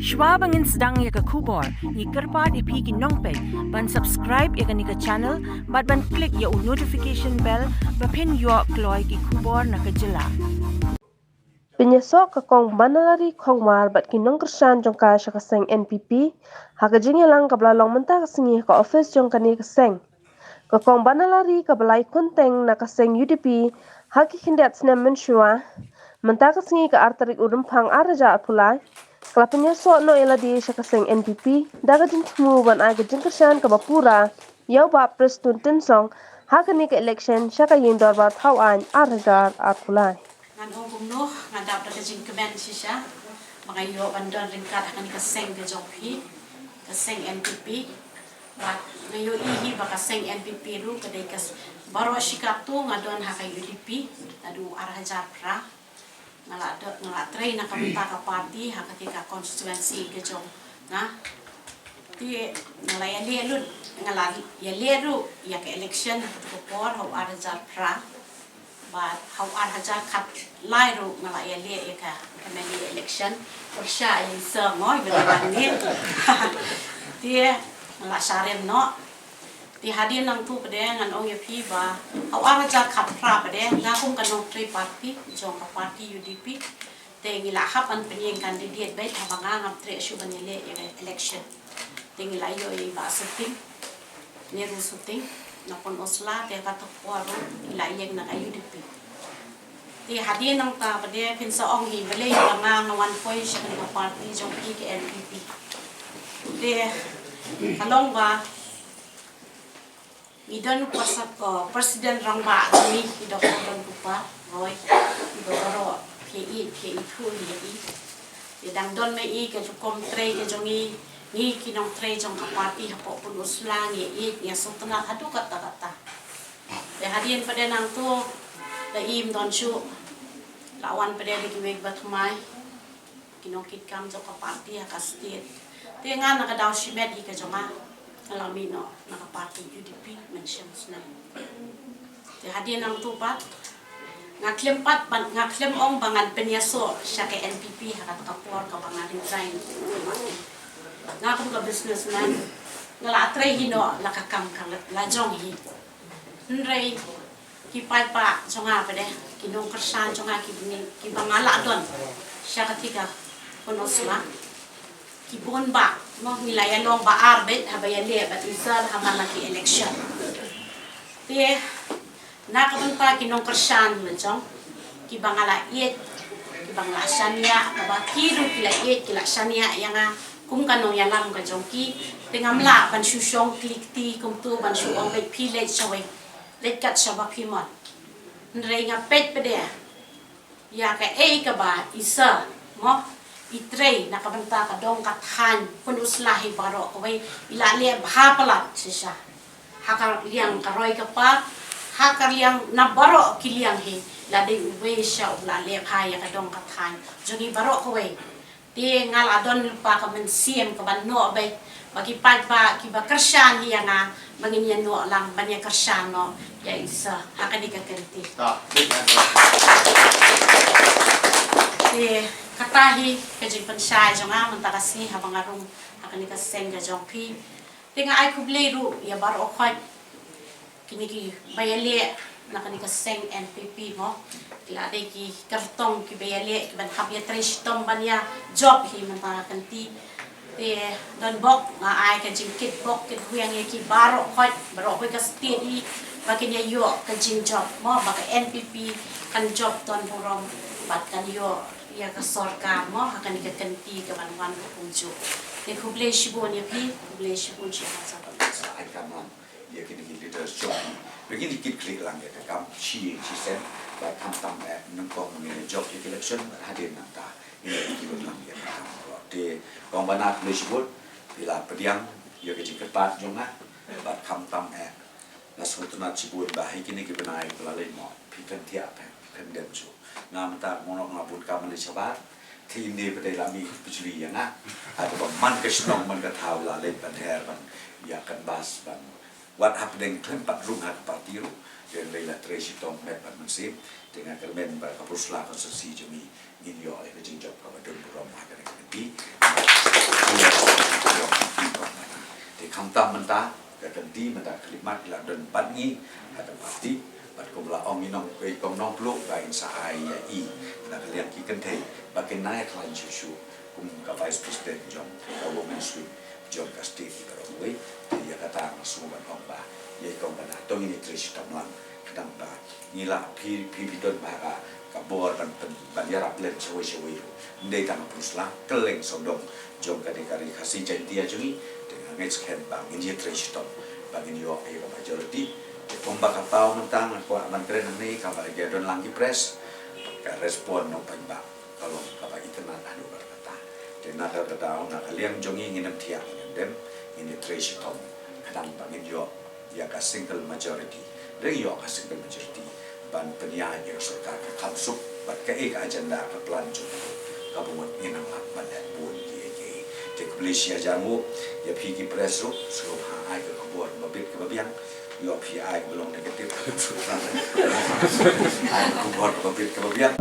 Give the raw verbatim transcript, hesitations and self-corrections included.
Shwa ba ngin sdang ïa ka khubor, ngi kyrpad ïa phi ki nongpeit ban subscribe ïa kane ka channel bad ban click ïa u notification bell ba phin ïoh kloi ki khubor na ka jylla. Pynïasoh ka Kong Banalari Khongwar bad ki nongkyrshan jong ka sha ka seng N P P ha ka jingïalang kaba la long mynta ka sngi ha ka ophis jong kane ka seng. Ka Kong Banalari kaba la ïakhun teng na ka seng U D P ha ki khyndiat snem mynshuwa, mynta ka sngi ka ar tarik u Rymphang ar hajar arphew lai, ka la pynïasoh noh ïa lade sha ka seng N P P da ka jingthmu ban ai ka jingkyrshan kaba pura ïa u Bah Prestone Tynsong ha kane ka election sha ka Ïing Dorbar Thaw Aiñ ar hajar arphew lai. Ngan ong kumno, nga dap da ka jingkmen shisha ba nga ïoh ban don ryngkat ha kane ka seng ka jong phi, ka seng N P P. Bad nga ïohi hi ba ka seng N P P ruh ka dei ka s-, baroh shi katto nga don ha ka U D P naduh ar hajar phra. Nga la do-, nga la trei na ka bynta ka party ha kata ka constituency ka jong nga. Te nga la ïaleh lut, nga la ïaleh ruh ïa ka election ha kata ka por ha u ar hajar phra. Bad ha u ar hajar khatlai ruh nga la ïaleh ïa ka M L A election. Pyrshah ïa i sir mo, i ba dei ban ngi. Te nga la sharem noh. Te hadien nangtu pat de ngan ong ïa phi ba ha u ar hajar khatphra pat de nga kum ka nongtrei party jong ka party U D P. Te ngi la hap ban pynïeng candidate beit haba nga ngam treh shuh ban ïaleh ïa ka election. Te ngi la ïoh ïa i Bah Suting, Neru Suting, na Pynursla, te kata ka por ruh ngi la ïeng na ka U D P. Te hadien nangta pat de phin sa ong hi balei ba nga nga wan poi sha kane ka party jong phi ka N P P. Te ka long ba ngi don u pres-, uh, President Rangbah jong ngi, i Doctor Donkupar Roy, i ba baroh phi ïeit, phi ithuh ïa i. Te dang don ma i ka rukom trei ka jong ngi, ngi ki nongtrei jong ka party hapoh Pynursla ngi ïeit, ngi sngewtynnat haduh katta katta. Te hadien pat de nangtu la im don shuh, la wan pat de da kiwei kiba thymmai, ki nongkitkam jong ka party ha ka state. Te nga na ka daw shimet hi ka jong nga, nga la mih noh na ka party U D P mynshem snem. Te hadien nangtu pat nga khlem pat ban, nga khlem ong ba ngan pynïasoh sha ka N P P ha kata ka por kaba nga resign. Nga kum ka businessman, nga la trei hi noh la ka kam ka la, la jong hi. Hynrei ki paidbah jong nga pat de, ki nongkyrshan jong nga ki bni, kiba nga la don sha kata ka Pynursla, ki bun bha, mo, ngi la ïalong ba ar beit haba ïaleh bad i sir ha man la ki election. Te na ka bynta ki nongkyrshan mynjong, kiba nga la ïeit, kiba nga la shaniah, kaba ki ruh ki la ïeit ki la shaniah ïa nga kum ka nongïalam ka jong ki. Te ngam lah ban shu shong kli kti kumtu ban shu ong beit phi leit shawei, leit kat shaba phi mon. Hynrei nga peit pat de ïa kaei kaba i sir, mo, i trei na ka bynta ka dong ka thaiñ Pynursla hi baroh kawei, i la leh bha palat shisha. Ha ka liang ka roi ka par, ha ka liang na baroh ki liang hi, la dei uwei sha u la leh bha ïa ka dong ka thaiñ jong ngi baroh kawei. Te nga la don lypa ka mynsiem kaban noh beit ba ki paidbah kiba kyrshan hi ïa nga ba ngin ïa noh lang ban ïa kyrshan noh ïa i sir ha kane ka kynti. Te kata hi ka jingpynshai jong nga mynta ka sngi haba nga rung ha kane ka seng ka jong phi. Te nga ai khublei ruh ïa baroh khoit kine kiba ïaleh na kane ka seng N P P mo. Ki la dei ki kyrtong kiba ïaleh kiban hap ïatrei shitom ban ïa jop hi mynta ka kynti. Te don bok nga ai ka jingkit bok kit rwiang ïa ki baroh khoit baroh khoit ka state hi ba kin ïa ïoh ka jingjop mo ba ka N P P kan jop don burom bad kan ïoh ïa ka sorkar mo ha kane ka kynti kaban wan ka kumjuh. Te khublei shibun ïa phi, khublei shibun shi ha sa. Ai ka mon ïa kine ki leaders jong ngi ba ngin ïa kit khlieh lang ïa ka kam shi ïing shi sem bad khamtam eh nyngkong ngin ïa jop ïa ka election bad hadien nangta ngin ïa kit lang ïa ka kam. Te kong Bana khublei shibun phi la pdiang ïa ka jingkyrpad jong nga bad khamtam eh nga sngewtynnat shibun ba ha kine ki bnai ba la leit noh phi khlem thiah phi khlem dem shuh. Nga mynta nga bun kam leit shabar. Te ine pat de la mih bijli ïa nga. Hato ba man ka shnong man ka thaw la leit ban her ban ïa canvass ban wat hapdeng khlem pat rung ha ka party ruh. Te lei la trei shitom met bad mynsiem. Te nga kyrmen ba ka Pynursla constituency jong ngi ngin ïoh ïa ka jingjop kaba don burom ha kane ka kynti. Kynti mynta khyllipmat i la don bad ngi ha ka party, bad kumba la ong i nong, i kong Nongpluh ba in sa ai ïa i na ka liang ki kynthei ba kin nang ïa khlaiñ shuh shuh kum ka Vice President jong ka Women's Wing jong ka state baroh kawei. Te ïa kata nga sngew ban ong ba ïa i kong Bana to ngin ïatrei shitom lang, khnang ba ngi lah, phi, phi, phi don bha ka, ka bor ban pyn, ban ïarap lem shawei shawei ruh. Ym dei tang ha Pyrshah, kylleng sawdong jong kane ka Ri Khasi Jaiñtia jong ngi. Te nga ngeit skhem ba ngin ïatrei shitom ba ngin ïoh ïa ka majority. Te kumba ka paw mynta nga kwah ban kren hangne, kaba la ïa don lang ki press, ka respond nongpynbna ka long kaba itynnad haduh katta. Te na kata ka daw, na ka liang jong ngi, ngin ym thiah, ngin ym dem, ngin ïatrei shitom khnang ba ngin ïoh ïa ka single majority. Ring ïoh ka single majority ban pynïaid ïa ka sorkar ka kham suk bad kaei ka agenda, ka plan jong ka, kaba mut ngin nang lah ban leh bun kiei kiei. Te khublei shibun ïa phi ki press ruh, sngewbha ai ka khubor kaba bit kaba biang. Ïoh phi ai kaba long negative, ai ka khubor kaba bit kaba biang.